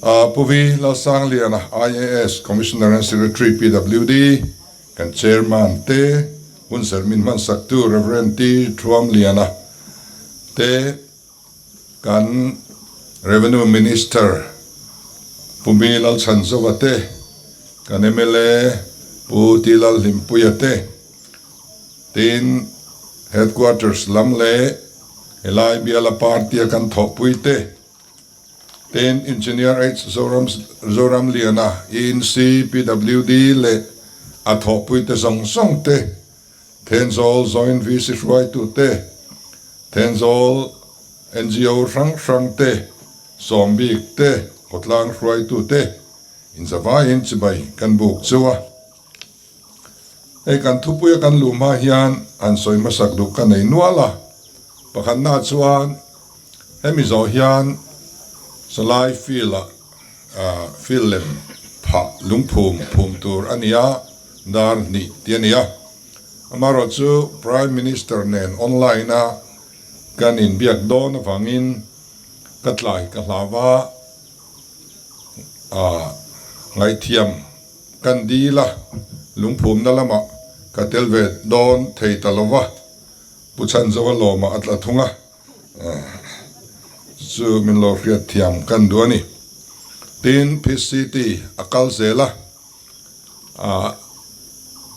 Pu Vi Lalsangliana, IAS, Commissioner and Secretary, PWD, kan Chairman te, hunserh min hmansaktu Rev. T. Thuamliana te, kan Revenue Minister Pu Mi Lalchhanzova te, kan mla Pu T. Lalhlimpuia te, tin Headquarters lam leh helai biala party-a kan thawhpui te, Tin, Engineer H. Zoram Zoramliana, ENC, PWD leh a thawhpuite zawng zawng te, Thenzawl Joint VC hruaitu te, Thenzawl NGO hrang hrang te, Sawmbik te, khawtlang hruaitu te, inzavaiin chibai kan buk chu a. Hei kan thupuia kan luh hma hian han sawi hmasak duh ka nei nual a, pakhatna chuan hemi zawh hian Salai field ah field lem phah lungphum phum tur a ni a, dar hnih tih a ni a. Amaherawhchu Prime Minister nen online a kan inbiak dawn avangin ka tlai ka hlau a, ngaihthiam Kan dil a, lungphumna lamah ka tel ve dawn thei ta lo va, Pu Chhanzova lawmah a tla thung a, chu min lo hriat thiam kan duh a ni. Tin, PCT a kal zel a,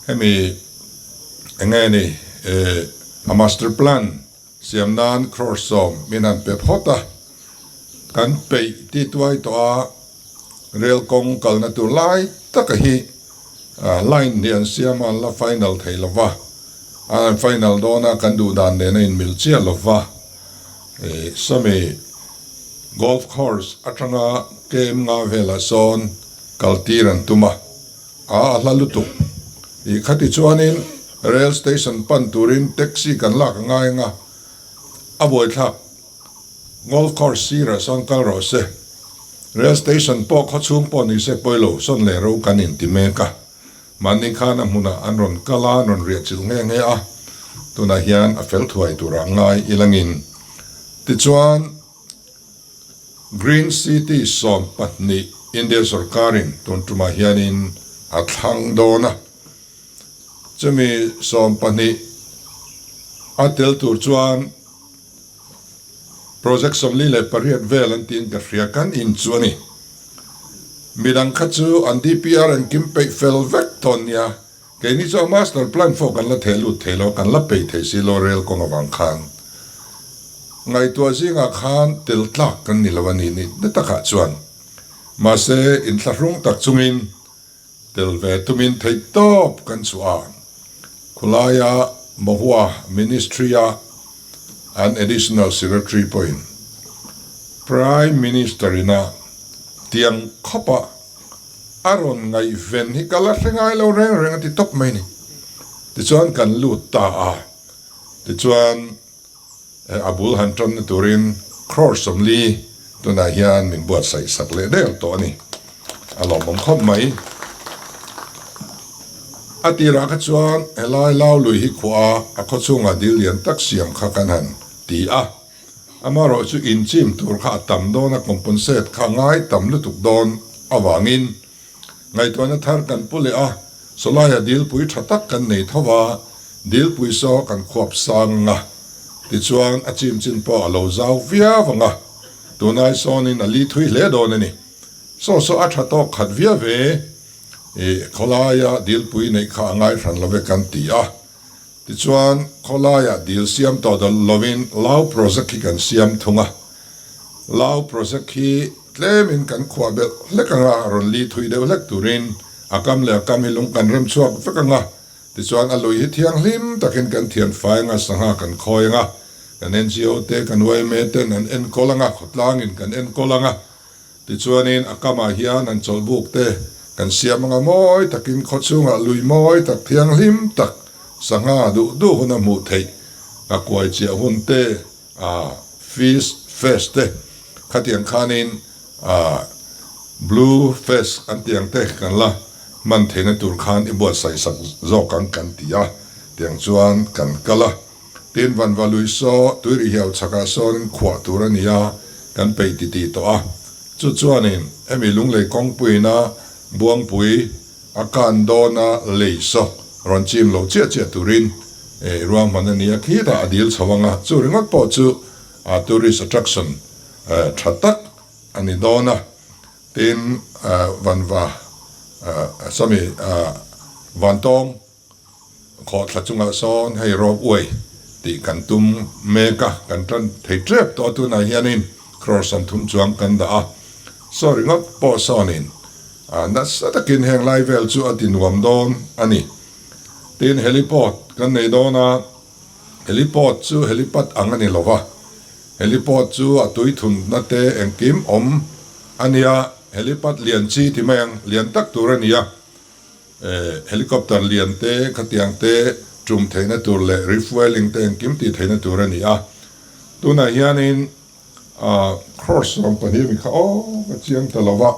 hemi eng nge ni, a master plan Siam nan crore 10 min han pe phawt a, kan peih ti tuai tawh a, rel kawng kalna tur lai taka hi line hi an siam a, an la final thei lo va, an final dawn a kan duh dan nen a inmil chiah lo va, sawmi golf course atanga kem nga velah sawn kal tir an tum a. A a hla lutuk. I khati chuanin rail station pan turin taxi kan lak a ngai anga, a buaithlak. Golf course sirah sawn kal rawh se. Rail station pawh khawchhung pawh ni se pawilo sawn leh ro kan inti mek a. Mahni khan a hmunah an rawn kal a, an rawn riah chilh nghe nghe a. Tunah hian a fel thuai turah ngai ilangin. Tichuan. Green City 12 India sorkarin tun tumah hianin a thlang dawn a, chumi 12 a tel tur chuan project 48 vel an tiin ka hria kan in chu a ni. Midang kha chu an DPR an kim peih fel vek tawh nia. Keini chu a master plan pawh kan la theh lut thei lo, kan la peih thei si lo rel kawng avang khan. Ngaihtuah zingah khan tel tlak kan ni lo a ni ni na takah chuan. Mahse, inthlahrung tak chungin tel ve tumin theihtawp kan chhuah a. Khulaia Mahua Ministry-a an Additional Secretary pawhin Prime Minister-ina tiang khawpa A rawn ngaihven hi ka la hre ngai lo reng reng a ti tawp mai ni. Tichuan kan lut ta a, tichuan a bul han tanna turin crore 40 tunah hian min buatsaih sak leh der tawh a ni. A lawmawm khawp mai. A tirah kha chuan helai Laului hi khuaa a khawchhungah dil lian tak siam kha kan han ti a. Amaherawh chu inchim tur kha a tam dawn a, compensate kha ngai tam lutuk dawn avangin ngaihtuahna thar kan pu leh a, sawlaia dilpui tha tak kan nei tho va, dilpui saw kan khuap sang ang a, tichuan a chim chin pawh a lo zau viau ang a, tunai sawnin a li thui hle dawn a ni. Saw saw a tha tawk khat viau ve, ih khawlaia dilpui neih kha a ngai hran lo ve kan ti a. Tichuan, khawlaiah dil siam tawh dawlh lovin Lau Project hi kan siam thung a. Lau Project hi tlemin kan khuah belh hlek ang a, rawn li thui deuh hlek turin a kam leh a kam hi lung kan rem chhuak vek ang a. Tichuan, a lui hi thianghlim takin kan thian fai ang a, sangha kan khawi ang a, kan NGO te, kan yma ten an enkawl ang a, khawtlangin kan enkawl ang a. Tichuanin a kamah hian an chawlhbuk te kan siam anga mawi takin khaw chhungah lui mawi tak thianghlim tak sangha duh duh hun a hmuh theih a kuai chiah hun te a fish fest te khatiang khanin a blue fest an tih ang te kan la hman theihna tur khan i buatsaih sak zawk ang kan ti a tiang chuan kan kal a. Tin, Vanvalui saw tui ri hiau chhakah sawnin khuah tur a ni a, kan peih ti tih tawh a. Chu chuanin hemi Lunglei kawngpuiina Buangpui a kan dawna lei saw rawn chim lo chiah chiah turin ruahman a ni a, khitah a dil chho ang a, chu ringawt pawh chu tourist attraction tha tak a ni dawn a. Tin, Vanva, sawmi Vantawng khawhthla chungah sawn hei rope way tih kan tum mek a, kan tan thei tep tawh a, tunah hianin crore 30 chuang kan dah a, saw ringawt pawh sawnin nasa takin heng lai vel chu a ti nuam dawn a ni. Tin, heliport kan nei dawn a, heliport chu helipad ang a ni lo va, heliport chu a tui thunna te engkim awm a nia, helipad lian chi ti mai ang, lian tak tur a ni a. Helicopter lian te, khatiang te tum theihna tur leh refuelling te engkim tih theihna tur a ni a. Tunah hianin crore 12 mi kha aw ka chiang ta lo va,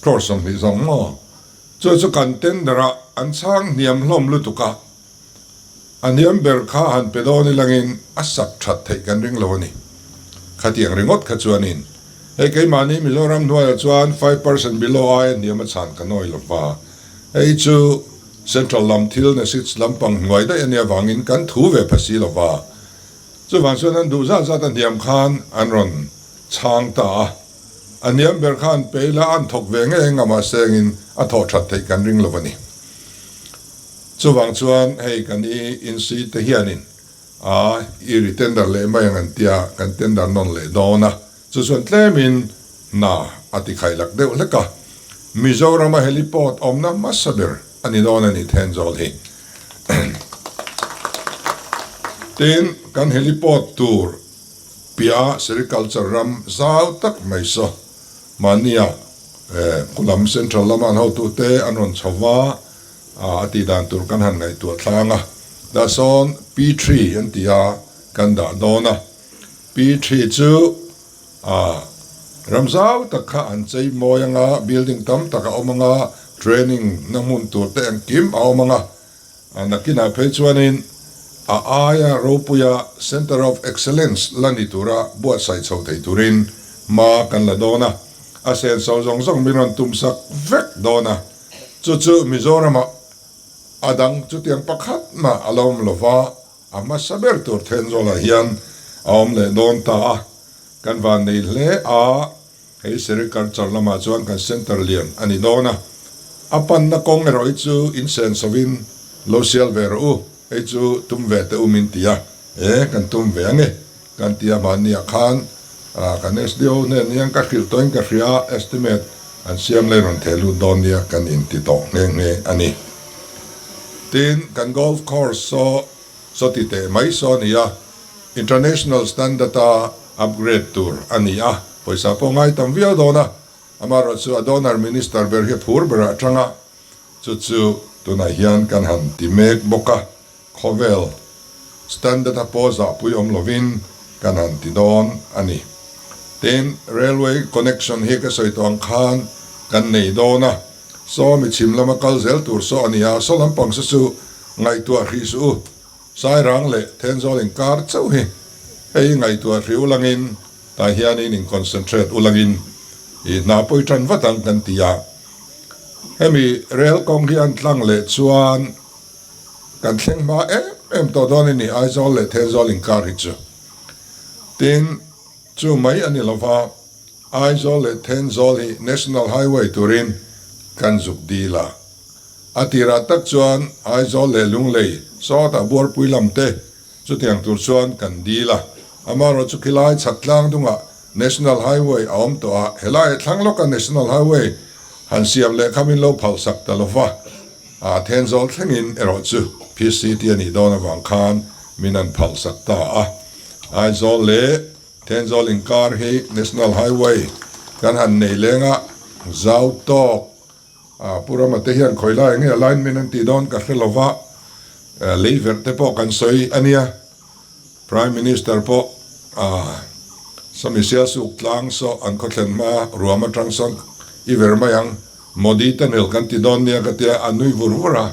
crore 20 zawng maw? Chu chu kan tender a, an chhang hniam hlawm lutuk a, A hniam ber kha han pe dawn ilangin a sak that theih kan ring lo a ni. Khatiang ringawt kha chuanin hei keimahni Mizoram hnuaiah chuan 5% below aia hniam a chhan ka nawi lo va. Hei chu Central lam thil NESIDS lampang hnuai daih a nih avangin kan thu ve pha si lo va. Chuvang chuan an duh zat zat a hniam khan an rawn chhang ta a. A hniam ber khan pe ila an thawk ve ngei eng a mahse engin a thawh that theih kan ring lo a ni. Chuvang chuan hei kan i insi te hianin a i ri tender leh mai ang an tia, kan tender nawn leh dawn a, chu chuan tlemin hna a ti khailak deuh hlek a, Mizorama heliport awmna hmasa ber a ni dawn a ni Thenzawl hi. Tin, kan heliport tur piah sericulture ram zau tak mai saw mahnia Kulam Central lama an hotute an rawn chho va, A tih dan tur kan han ngaihtuah tlang a, dah sawn Pi Tree an ti a, kan dah dawn a. Pi Tree chu a ram zau tak kha an chei mawi ang a, building tam tak a awm ang a, training na hmun tur te engkim a awm ang a. Nakinah phei chuanin a aia ropuia Centre of Excellence la ni tura buatsaih chho thei turin hma kan la dawn a, a senso zawng zawng min rawn tumsak vek dawn a. Chu chu Mizoramah a dang chutiang pakhat mah a lo awm lo va, a hmasa ber tur Thenzawlah hian a awm leh dawn ta a. Kan van nei hle a, hei Sericulture lamah chuan kan centre lian a ni dawn a. A panna kawng erawh hi chu insenso-in lo sial ve rawh u, hei chu tum ve teh u min ti a, e kan tum ve ange Kan ti a mahniah khan kan SDO hnen hian ka hrilh tawhin ka hria a, estimate an siam leh rawn theh lut dawn nia kan inti tawh nghe nghe a ni. Tin, kan golf course saw saw ti teh mai saw a ni a, international standard a upgrade tur a ni a, pawisa pawh ngai tam viau dawn a, amaherawhchu a donor minister ber hi a phur berah atanga chu chu tunah hian kan han ti mek bawk a. Khawvel standard a pawh zahpui awm lovin kan han ti dawn a ni. Tin, railway connection hi ka sawi tawh ang khan kan nei dawn a, saw mi chhim lama kal zel tur saw a ni a, saw lampang saw chu ngaihtuah hrih suh u, Sairang leh Thenzawl inkar chauh hi hei ngaihtuah hrih ulangin tah hianin in concentrate ulangin i hna pawi tan vat ang kan ti a. Hemi rail kawng hi an tlang leh chuan Kan thleng hma em em tawh dawn a ni Aizawl leh Thenzawl inkar hi chu. Tin, chu mai a ni lo va, Aizawl leh Thenzawl hi National Highway turin kan zuk dil a. A tirah tak chuan Aizawl leh Lunglei sawtah Buarpui lam te chutiang tur chuan kan dil a. Amaherawhchu chu khilai chhak tlang dungah National Highway a awm tawh a, helai thlang lawka National Highway han siam leh kha min lo phalsak ta lo va. A Thenzawl thlengin erawh chu PCT a nih dawn avang khan min an phalsak ta a. Aizawl leh Thenzawl inkar hi National Highway kan han nei leng a, zau tawk a Pu Rama te hian khawi lai nge alignment an tih dawn ka hre lo va, lei verh te pawh kan sawi a nia. Prime Minister pawh a Sami Sialsuk tlang saw an khawthlen hma ruam atang sawn i ver mai ang, Modi tunnel kan ti dawn nia ka tia a nui vur vur a,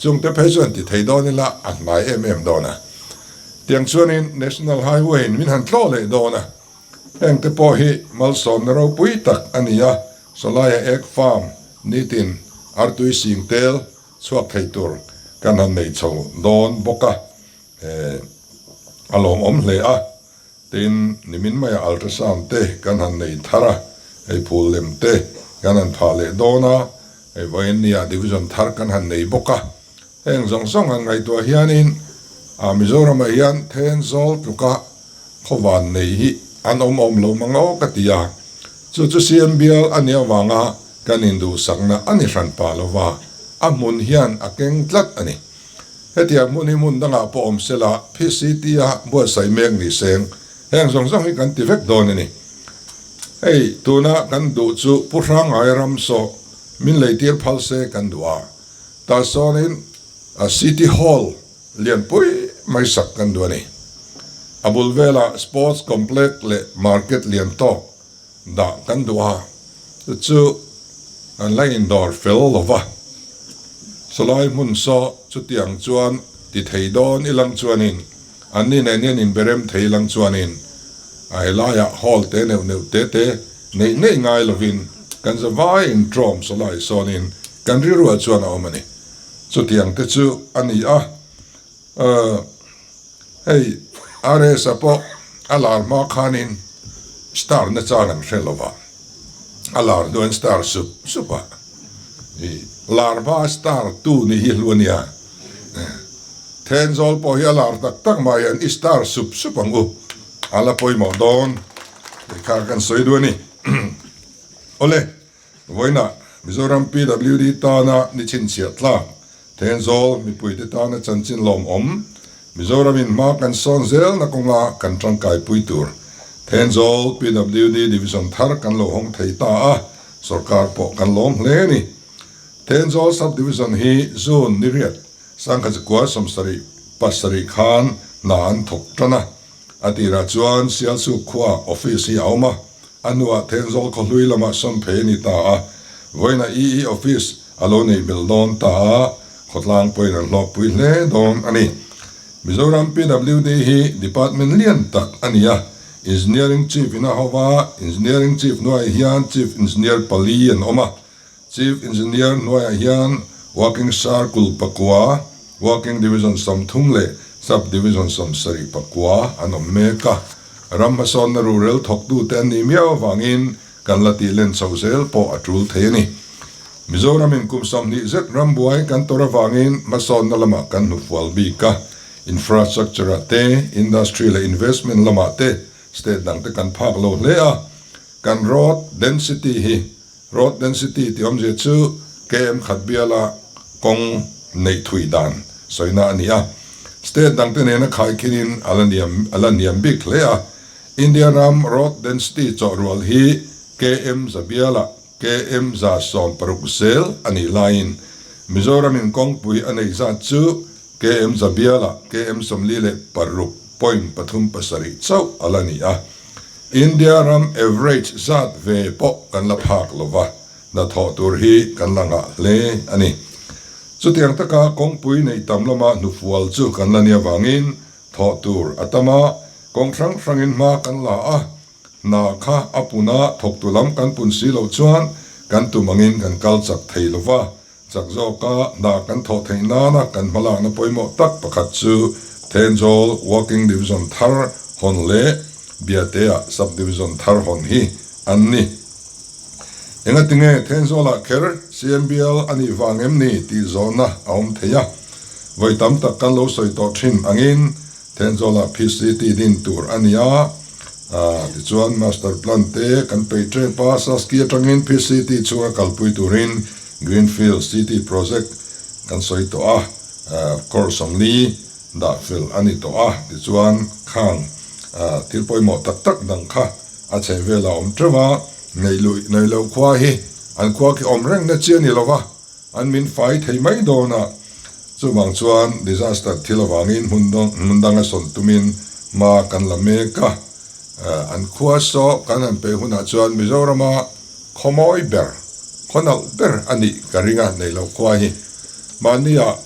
chungte phei chuan ti thei dawn ila a hnai em em dawn a. Tiang chuanin National Highway in min han tlawh leh dawn a, heng te pawh hi malsawmna ropui tak a ni a, Sawlaia Egg Farm nitin artui sing tel chhuak thei tur kan han nei chho dawn bawk a, a lawmawm hle a. Tin, nimin maia ultrasound te kan han nei thar a, hei phul lem te kan han phah leh dawn a, hei vawiin nia division thar kan han nei bawk a. Heng zawng zawng han ngaihtuah hianin a Mizoramah hian Thenzawl tluka khawvan nei hi an awm awm lo mang aw ka ti a, chu chu CM bial a nih avanga kan induhsakna a ni hran pah lova, a hmun hian a keng tlat a ni. Hetiang hmun hi hmun dangah pawh awm sela PCT-a buatsaih mek ni seng heng zawng zawng hi kan ti vek dawn a ni. Hei tuna kan duh chu Pu Hrangai ram saw min leitir phal se kan duh a, tah sawnin City Hall lianpui mai sak kan duh a ni. A bul velah Sports Complex leh Market lian tawk Dah kan duh a, chu chu an la indawr fel lo va. Sawlai hmun saw chutiang chuan ti thei dawn i lang chuanin, anni nen hian inberem thei lang chuanin a helaiah hall te neuh neuh te te neih neih ngai lovin kan zavai intrawm sawlai sawnin kan rilruah chuan a awm a ni. Chutiang te chu a ni a. Hei RS-a pawh a lar hma khanin star na chang an hre lo va, a lar hnuan star sup sup a, i lar hma star tu ni hi hlu a nia. Thenzawl pawh hi a lar tak tak mah hian i star sup sup ang u, a la pawimawh dawn tih kha kan sawi duh a ni. Awle. Vawiinah Mizoram PWD tana ni chhinchhiah tlak, Thenzawl mipuite tana chanchin lawmawm, Mizoramin hma kan sawn zelna kawnga kan tangkaipui tur Thenzawl PWD Division thar kan lo hawng thei ta a, sorkar pawh kan lawm hle a ni. Thenzawl Sub Division hi June ni riat sangkhatzakua 77 khan hna an thawk tan a. A tirah chuan Sialsuk khua office hi a awm a, a hnuah Thenzawl khawhlui lamah sawn phei a ni ta a, vawiinah EE office a lo neih belh dawn ta a, khawtlang pawhin an hlawkpui hle dawn a ni. Mizoram PWD hi department lian tak a ni a, Engineering Chief in a ho va, Engineering Chief hnuaiah hian Chief Engineer pali an awm a, Chief Engineer hnuaiah hian Working Circle pakua, Working Division 30 leh Sub Division 70 pakua an awm mek a. Ram hmasawnna rurel thawktute an nih miau avangin kan la tih len chhoh zel pawh a tul thei a ni. Mizoramin kum 20 zet rambuai kan tawrh avangin hmasawnna lamah kan hnufual bik a, infrastructure-ah te, industry leh investment lamah te state dangte kan phak lo hle a. Kan road density hi Road density tih awmzia chu KM khat biala kawng neih thui dan sawina a ni a. State dangte nena khaikhinin a la niam a la niam bik hle a. India ram road density chawhrual hi KM za biala KM 160 zel a nih laiin Mizoramin kawngpui a neih zat chu KM za biala KM 46.37 chauh a la ni a. India ram average zat ve pawh kan la phak lo va, hnathawh tur hi kan la ngah hle a ni. Chutiang taka kawngpui neih tam lama hnufual chu kan la nia vangin thawh tur a tam a, kawng hrang hrangin hma kan la a, hna kha a pun a, thawktu lam kan pun si loh chuan kan tum angin kan kal chak thei lo va, Chak zawka hna kan thawh theih nana kan hmalakna pawimawh tak pakhat chu Thenzawl Working Division thar hawn leh Biatea Sub Division thar hawn hi an ni. Engatinge Thenzawlah kher CMBL a nih vang em ni tih zawhna a awm thei a. Vawi tam tak kan lo sawi tawh thin angin Thenzawlah PCT din tur a ni a, tichuan Master Plan te kan peih tep a, Saski atangin PCT chhunga kalpui turin Greenfield City Project kan sawi tawh a, crore 40 dah fel a ni tawh a, tichuan khang thil pawimawh tak tak dang kha a chheh velah a awm teuh a, neih luih loh khua hi an khua khi awm reng na chi a ni lo va, an min fai thei mai dawn a, chuvang chuan disaster thil avangin hmun hmun danga sawn tumin hma kan la mek a, an khua saw kan han peih hunah chuan Mizorama Khaw mawi ber, khaw nalh ber a nih ka ring a neih loh khua hi. Mahnia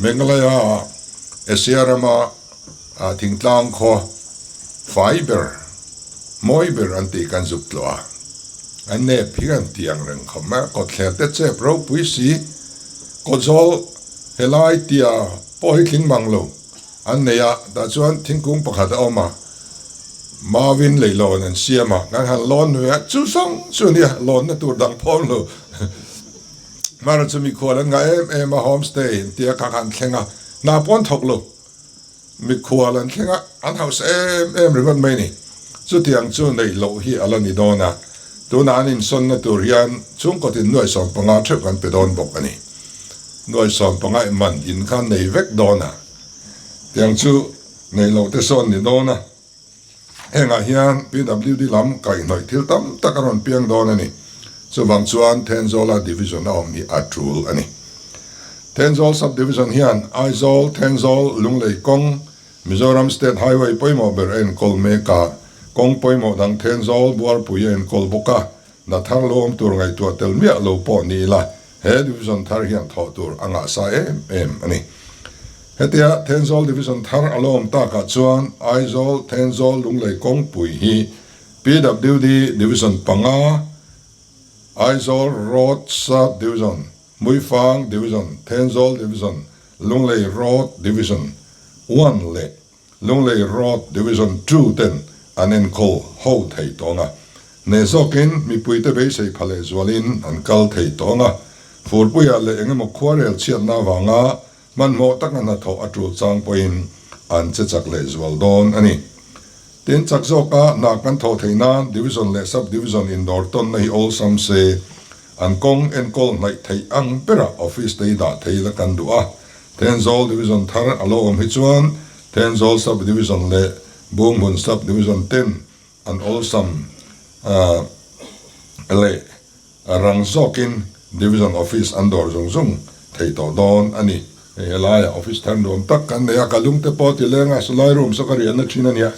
Meghalaya-ah Asia rama Thingtlang khaw fai ber, mawi ber an tih kan zuk tlawh a, an nep hi an ti ang reng khawp mai a, kawtthler te chep ropui si, kawtzawl helai tia pawh hi tling mang lo an nei a, tah chuan thingkung pakhat a awm a, mauin leihlawn an siam a, kan han lawn ve a, chu zawng chu a nia, lawnna tur dang phawm lo. Hmara chu mikhual an ngah em em a, homestay an tia kha khan thleng a, hna pawh an thawk lo. Mikhual an thleng a, an hausa em em ringawt mai ni. Chutiang chu neih loh hi a la ni dawn a, tunah an insawnna tur hian chhungkaw tin nuai 15 theuh kan pe dawn bawk a ni. Nuai 15 i man in khan nei vek dawn a, tiang chu neih loh te sawn ni dawn a. Hengah hian PWD lam kaihhnawih thil tam tak a rawn piang dawn a ni. Chuvang chuan Thenzawla Division a awm hi a tul a ni. Thenzawl Sub-Division hian Aizawl, Thenzawl, Lunglei kawng, Mizoram State Highway pawimawh ber a enkawl mek a, kawng pawimawh dang Thenzawl, Buarpui a enkawl bawk a, hna thar lo awm tur ngaihtuah tel miah lo pawh ni ila, he Division thar hian thawh tur a ngahsa em em a ni. Hetia Thenzawl Division thar a lo awm takah chuan Aizawl, Thenzawl, Lunglei kawngpui hi PWD Division panga, Aizawl Road Sub-Division, Hmuifang Division, Thenzawl Division, Lunglei Road Division One leh Lunglei Road Division Two ten an enkawl ho thei tawng a. Hneh zawkin mipuite beisei pha leh zualin an kal thei tawng a. Furpuiah leh engemaw khuarel chhiatna avanga hmanhmawh taka hnathawh a tul chang pawhin an che chak leh zual dawn a ni. Tin, chak zawka hna kan thawh theih nan Division leh Sub Division indawr tawnna hi awlsam se, an kawng enkawl hnaih theih ang berah office te hi dah thei la kan duh a. Thenzawl Division thar a lo awm hi chuan Thenzawl Sub Division leh Bunghmun Sub Division ten an awlsam leh Rang zawkin Division Office an dawr zung zung thei tawh dawn a ni. Hei helaiah office thar nuam tak kan nei a, ka lung te pawh ti leng a, sawlai room saw ka riahna thin a nia.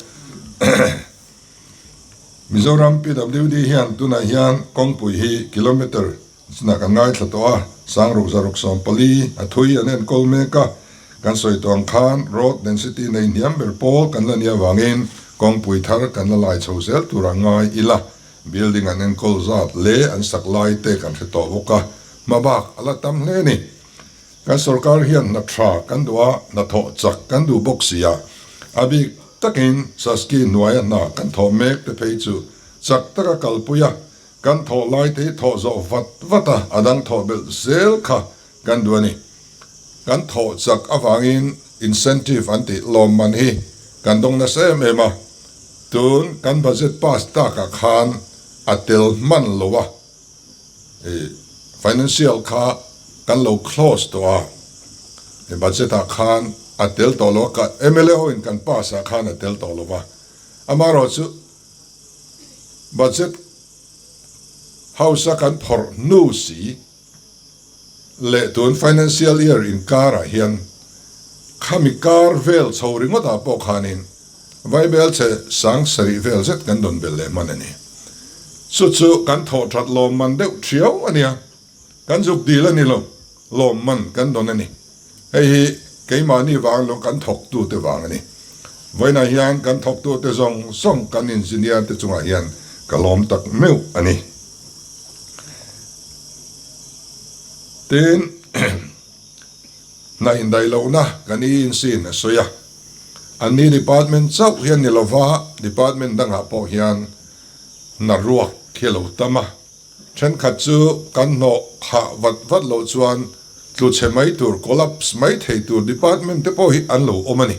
Mizoram PWD hian tunah hian kawngpui hi kilometre chinah kan ngaithla tawh a, sangruk zaruk 14 a thui an enkawl mek a, kan sawi tawh ang khan road density nei hniam ber pawl kan la nih avangin kawngpui thar kan la lai chho zel tur a ngai ila. Building an enkawl zat leh an sak lai te kan hre tawh bawk a, hma bak a la tam hle a ni. Kan sorkar hian hna tha kan duh a, hnathawh chak kan duh bawk si a, a bik takin Saski hnuaia hna kan thawh mek te phei chu chak taka kalpui a, kan thawh lai te hi thawh zawh vat vat a, a dang thawh belh zel kha kan duh a ni. Kan thawh chak avangin incentive an tih lawmman hi kan dawng nasa em em a, tun kan budget pass takah khan a tel hman lo a, ih financial kha kan lo close tawh a, budget ah khan a tel tawh lo a, mla ho in kan pass ah khan a tel tawh lo va, amaherawhchu budget house a kan phawrh hnu si. Leh tun financial year inkarah hian khami kar vel chho ringawtah pawh khanin vaibel che sang sarih vel zet kan dawn belh leh hman a ni. Chu chu kan thawh that lawmman deuh thiau a nia, kan zuk dil a ni lo, lawmman kan dawn a ni. Hei hi keimahni vang lo kan thawktute vang a ni. Vawiinah hian kan thawktute zawng zawng kan engineer te chungah hian ka lawm tak meuh a ni. Tin, hna indaih lohna kan ENC in a sawi a, anni department chauh hian ni lova department dangah pawh hian hna ruak hi a lo tam a, thenkhat chu kan hnawh khah vat vat loh chuan tlu chhe mai tur, collapse mai thei tur department te pawh hi an lo awm a ni.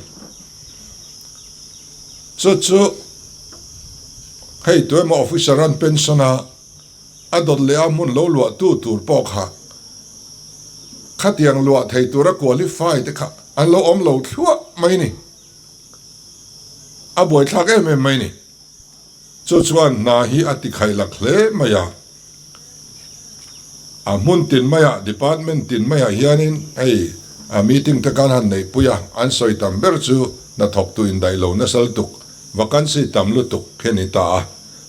Chu chu hei tuemaw officer an pension a, a dawt leh a hmun lo luah tu tur pawh kha khatiang luah thei tura qualify te kha an lo awm lo thluah mai ni. A buaithlak em em mai ni. Chu chuan hna hi a ti khailak hle mai a. A hmun tin maiah, department tin maiah hianin hei a meeting te kan han neihpui a, an sawi tam ber chu hnathawktu indaih lo nasa lutuk, vacancy tam lutuk hi a ni ta a.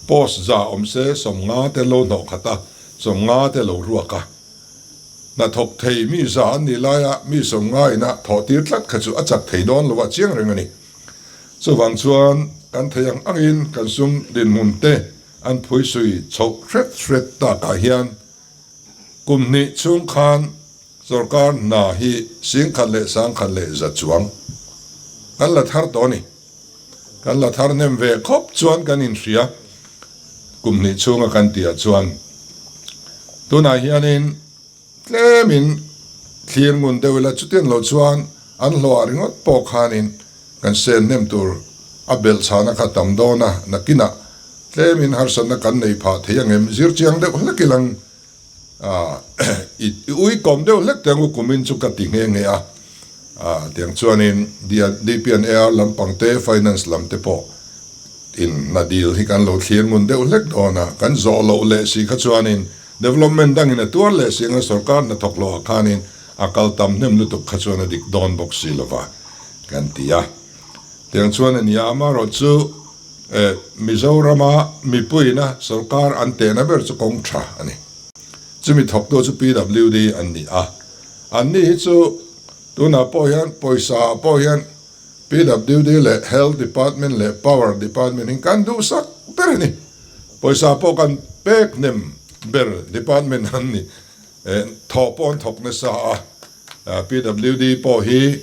Post za awm se 50 te lo hnawh khat a, 50 te lo ruak a. Hnathawk thei mi za an nih laia mi 50 ina thawh tir tlat kha chu a chak thei dawn lo a chiang reng a ni. Chuvang chuan kan thei ang angin kan sum dinhmun te an phuisui chhoh hret hret takah hian kum hnih chhung khan sorkar hna hi 10,000 leh 10,000 leh za chuang kan la thar tawh a ni. Kan la thar hnem ve khawp chuan kan inhria kum hnih chhunga kan tihah chuan tunah hianin Tlemin thlir ngun deuh ila chutiang lo chuan an hlawhah ringawt pawh khanin kan sen hnem tur a belh chhahna kha tam dawn a, nakinah tlemin harsatna kan nei phah thei ang em? Zir chiang deuh hlek ilang i uikawm deuh hlek teh angu kumin chu ka ti nghe nghe a, tiang chuanin DPNAR lampang te finance lam te pawh in hna dil hi kan lo thlir ngun deuh hlek dawn a, kan zawh loh leh si kha chuanin Development dangin a tuar leh si anga sorkar hnathawk loh ah khanin a kal tam hnem lutuk kha chuan a dik dawn bawk si lova kan ti a. Tiang chuan a nia, amaherawh chu eh Mizorama mipuiina sorkar an tehna ber chu kawng tha a ni. Chumi thawktu chu PWD an ni a. Anni hi chu tunah pawh hian pawisa ah pawh hian PWD leh Health Department leh Power Department hi kan duhsak ber a ni. Pawisa pawh kan pek hnem ber department an ni. Thawh pawh an thawk nasa a, PWD pawh hi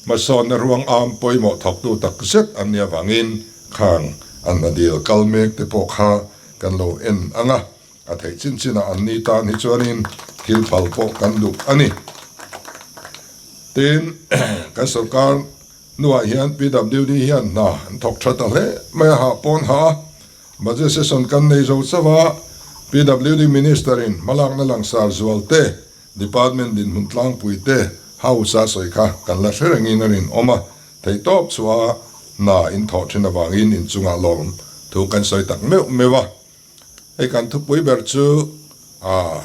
hmasawnna ruang am pawimawh thawktu tak zet an nih avangin khang an hna dil kal mek te pawh kha kan lo en ang a. A theih chin chinah an ni tan hi chuanin thil phal pawh kan duh a ni. Tin, kan sorkar hnuah hian PWD hian hna an thawk tha ta hle mai a, hah pawn hah a. Budget session kan nei zo chauh a, PWD Minister-in hmalakna langsar zual te, Department dinhmun tlangpui te House a sawi kha kan la hre rengin a rinawm a, theihtawp chhuah hna in thawh thin avangin inchungah lawm thu kan sawi tak meuh meuh a. Hei kan thupui ber chu a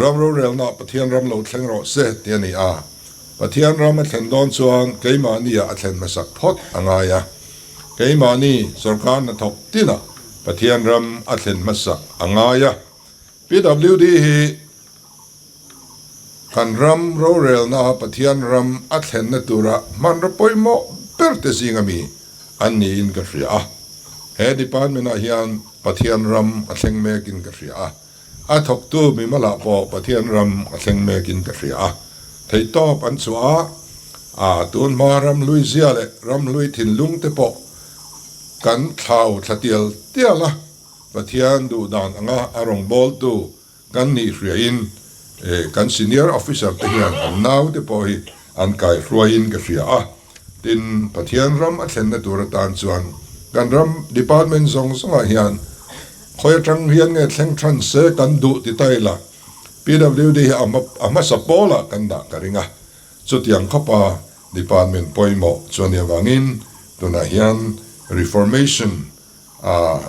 ram rorelna Pathian ram lo thleng rawh se tih a ni a. Pathian ram a thlen dawn chuan keimahnia a thlen hmasak phawt a ngai a. Keimahni sorkar hnathawk tinah Pathian ram a thlen hmasak a ngai a. PWD hi kan ram rorelna Pathian ram a thlenna tura hmanraw pawimawh ber te zinga mi an niin ka hria a. He department ah hian Pathian ram a thleng mekin ka hria a. A thawktu mimalah pawh Pathian ram a thleng mekin ka hria a. Theihtawp an chhuah a, a tun hma ramhlui zia leh ramhlui thinlung te pawh kan thlau thla tial tial a. Pathian duhdan anga a rawngbawltu Kan nih hriain kan senior officer te hian an naute pawh hi an kaihruaiin ka hria a, tin Pathian ram a thlenna tur atan chuan kan ram department zawng zawngah hian khawi atang hian nge thleng than se kan duh ti ta ila PWD hi a hmasa pawlah kan dah ka ring a, chutiang khawpa department pawimawh chuan nih avangin tunah hian reformation A,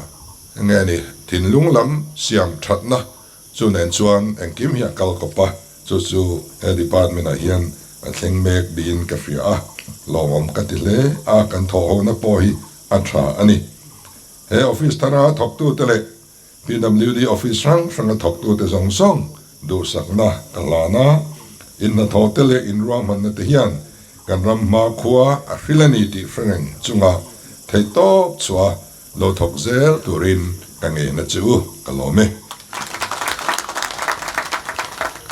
nge ni, thinlung lam siam thatna chu nen chuan engkim hi a kal kawp a, chu chu he department ah hian a thleng mek niin ka hria a, lawmawm ka ti hle a, kan thawhhona pawh hi a tha a ni. He office thara thawktute leh PWD office hrang hranga thawktute zawng zawng duhsakna ka hlan a, inhnathawhte leh inruahmanna te hian kan ram hmakhua a hril a ni tih hre reng chunga theihtawp chhuah lo thawk zel turin ka ngeina chu ka lawm e.